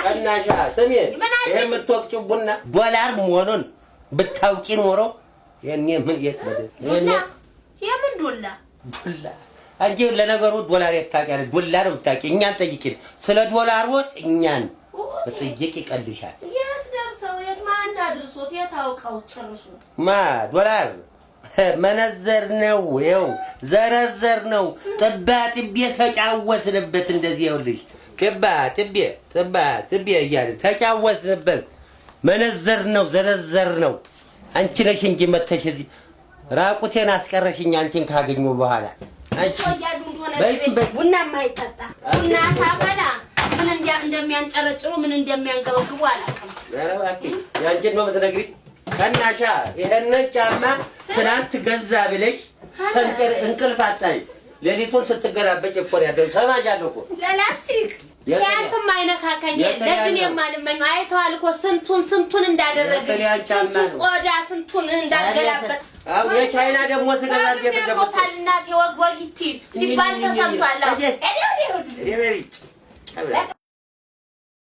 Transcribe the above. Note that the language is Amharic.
ቀናሻ ስሚ፣ ምን አልከኝ? ይሄ የምትወቅጪው ቡና ዶላር መሆኑን ብታውቂ ኖሮ የኔ ምን የት ዱላ? የምን ዱላ? ዱላ። አንቺ ለነገሩ ዶላር የት ታውቂያለሽ? ዱላ ነው የምታውቂ። እኛን ጠይቂን ስለ ዶላር ወጥ እኛን መጠየቅ ይቀልሻል። የት ደርሰው የት ማን አድርሶት የት አውቀው ጨርሱ። ማ ዶላር መነዘር ነው፣ ይኸው ዘረዘር ነው። ጥባ ጥቤ ተጫወትንበት። እንደዚህ ይኸውልሽ ጥባ ጥቤ ጥባ ጥቤ እያልን ተጫወትንበት። መነዘር ነው፣ ዘረዘር ነው። አንቺ ነሽ እንጂ መተሽ እዚህ ራቁቴን አስቀረሽኝ። አንቺን ካገኙ በኋላ አንቺ ወያጁ እንደሆነ በይ በይ። ቡና የማይጠጣ ቡና ሳፈላ ምን እንደሚያንጨረጭሩ ምን እንደሚያንገበግቡ አላውቅም። ኧረ እባክሽ ያንቺን ነው የምትነግሪኝ። ከናሻ ይሄንን ጫማ ትናንት ገዛ ብለሽ ተንጨር እንቅልፍ አጣሽ። ሌሊቱን ስትገላበጭ እኮ ነው ያደረው። ሰማሻለሁ እኮ። ለላስቲክ ሲያልፍም አይነካካኝ። የጥልያን ለድን ነው። የማልመኘው አይተዋል እኮ ስንቱን ስንቱን እንዳደረግን የጥልያን ጫማ ስንቱን ነው። ቆዳ ስንቱን እንዳገላበጥ። አዎ የቻይና ደግሞ ስገዛ እንዴት እንደምትል ሞታል እናቴ ወግ ወጊቲ ሲባል ተሰምቷል። አዎ። እኔ በሪ